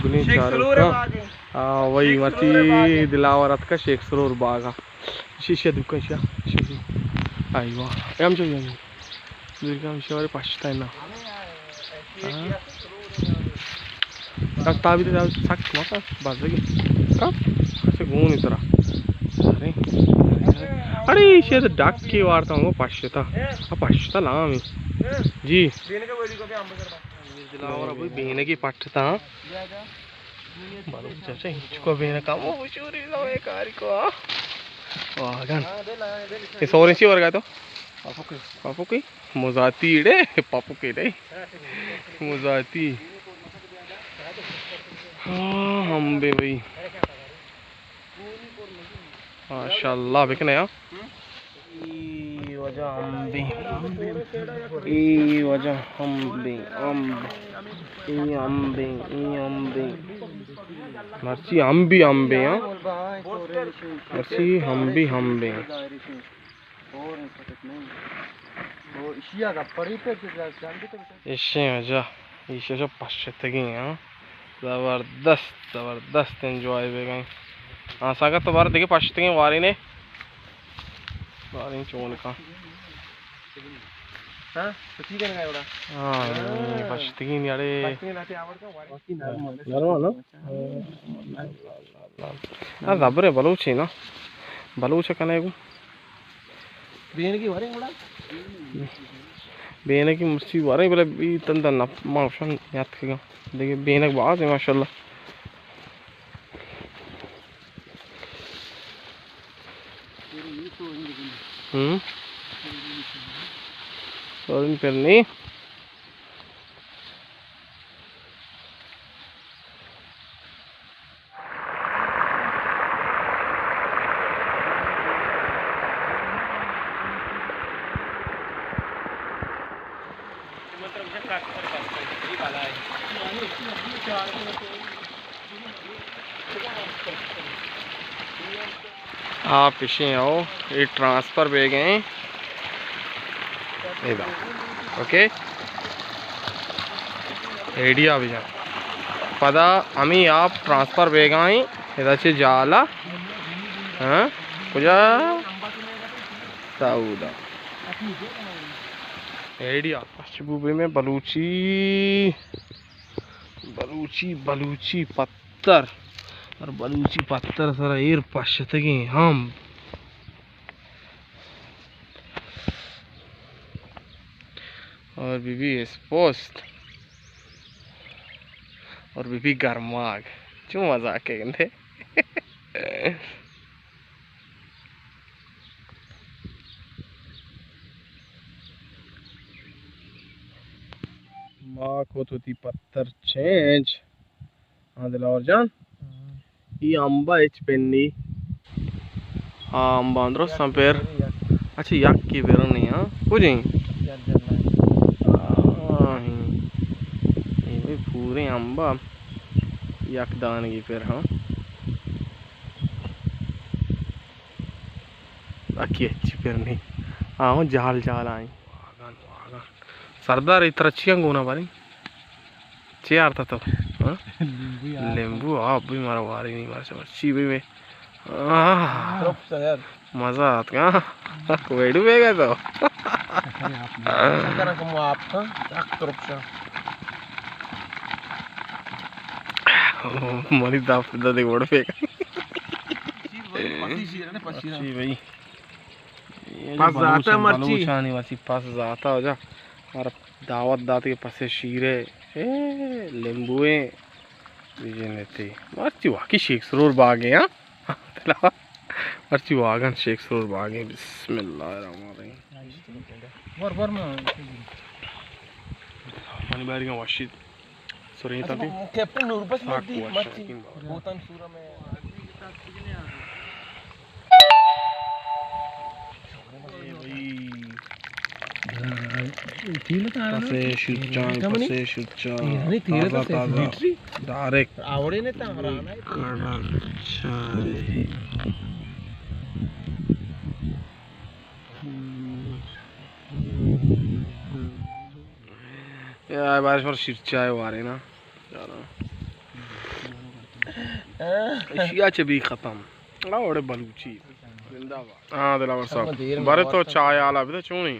گلیں چارو کا۔ آ، وہی مرچی دلاور اتکا شیخ سرور باغا۔ شیشہ دکان شیا۔ شیشہ۔ آئی واہ۔ اے ہم چاہیے۔ دیر کا ہم شوارے پشتا ہے نا۔ ہاں۔ تابی تو سک مکا بزگی۔ کپ؟ کسے گونی ترا۔ ارے۔ ارے، شاید ڈاک کی وارتا ہوں، پشتا۔ آ، پشتا لامی۔ جی۔ دلاور ابھی بینگی پٹتا۔ بلوچ چچا ہچ کو بینگ کم ہو، بچوری زمے کاری کو، آ۔ واگن۔ اے سوریں چی ورگا تو؟ پاپو کی؟ پاپو کی؟ مزاتی ڈے، پاپو کی ڈے۔ مزاتی۔ ہاں، ہم بے بھائی۔ ماشاءاللہ، بکنے ہاں۔ اے واجہ امبے، اے واجہ امبے، امب، اے امبے، اے امبے۔ مرچی امبی امبے، ہاں۔ مرچی امبی امبے۔ اشیں واجہ، ایشی جو پشتگیں، ہاں۔ زبردست، زبردست انجوائے بیگیں۔ ہاں، سنگت تو بار دیگہ پشتگیں وارے نے۔ باریں چون کا۔ ہاں، تو ٹھیک ہے نا، ایوڑا؟ ہاں، ہاں۔ پشتگیں نیاڑے۔ پشتگیں لاتے آوڑ کا، وارے۔ نرم، نرم۔ ہاں، زبر ہے بلوچ ہے نا۔ بلوچ کنے گو۔ بینگی وریں گڑا؟ بینگی مرچی وریں، بلے بی تند نپ ما اوشن یات کگا۔ دیگه بینگ باز ہے ماشاءاللہ۔ ہم۔ سورن پر نہیں۔ آپ اشیں او، اے ٹرانسفر بیگیں۔ ادا۔ اوکے۔ ایڈیا بجا۔ پدا ہمیں آپ ٹرانسفر بیگائیں۔ ادا چہ جالا۔ ہاں؟ کجا؟ سعودا۔ ایڈیا۔ پچ بو بے میں بلوچی۔ بلوچی، بلوچی پتر۔ اور بلوچی پتر سرا ایر پشتگیں ہم۔ اور بی بی اسپوست۔ اور بی بی گرماگ۔ چون مزاک ہے گندے۔ ما کو تو تی پتر چینج۔ ہاں دلاور جان۔ ہاں۔ ای امبا اچ پنی۔ ہاں، امبا درستاں پر۔ اچھا، یک کی پر نہیں، ہاں۔ کجیں؟ ہاں، ہی۔ اے بھئی پورے امبا یک دانگی پر، ہاں۔ اکی اچھی پر نہیں۔ آہوں جال جال آئیں۔ واگن، واگن۔ سردار، ای ترا چیاں گونا باریں؟ چی آرتا تو؟ ہاں؟ لیمبو آرتا۔ لیمبو آپ بھی مارا واری نہیں، مارا چی بھی میں۔ آہ۔ ترپتا یار۔ مزہ آتکا۔ ویڈیو بیگا تو۔ سکر کم آپ کا، تک ترپتا۔ منی دپ دے وڑ بیگا۔ پسی بھائی۔ پس زاتا مرچی۔ بلوچانی مرچی پس زاتا ہو جا۔ مارا دعوت دات کہ پس شیرے، اے، لیمبوئے، بجنتی۔ مرچی واقعی شیخ سرور باغے، ہاں؟ مرچی واگن شیخ سرور باغے۔ بسم اللہ الرحمن الرحیم۔ ور، ور ما۔ منی بارگاں وشی۔ سریں تاں۔ اچھا، کیپٹن نوربخش مدی مرچی بوتن سورا میں۔ پسے شچان، پسے شچان۔ تازہ، تازہ۔ ڈائریکٹ۔ کڑن چائے۔ یا بارش پر شیر چائے وارے نا۔ چلو۔ اشیا چہ بی ختم. اوڑے بلوچی. زندہ باد. ہاں، دلاور صاحب. بارے تو چائے آلا بده چونی.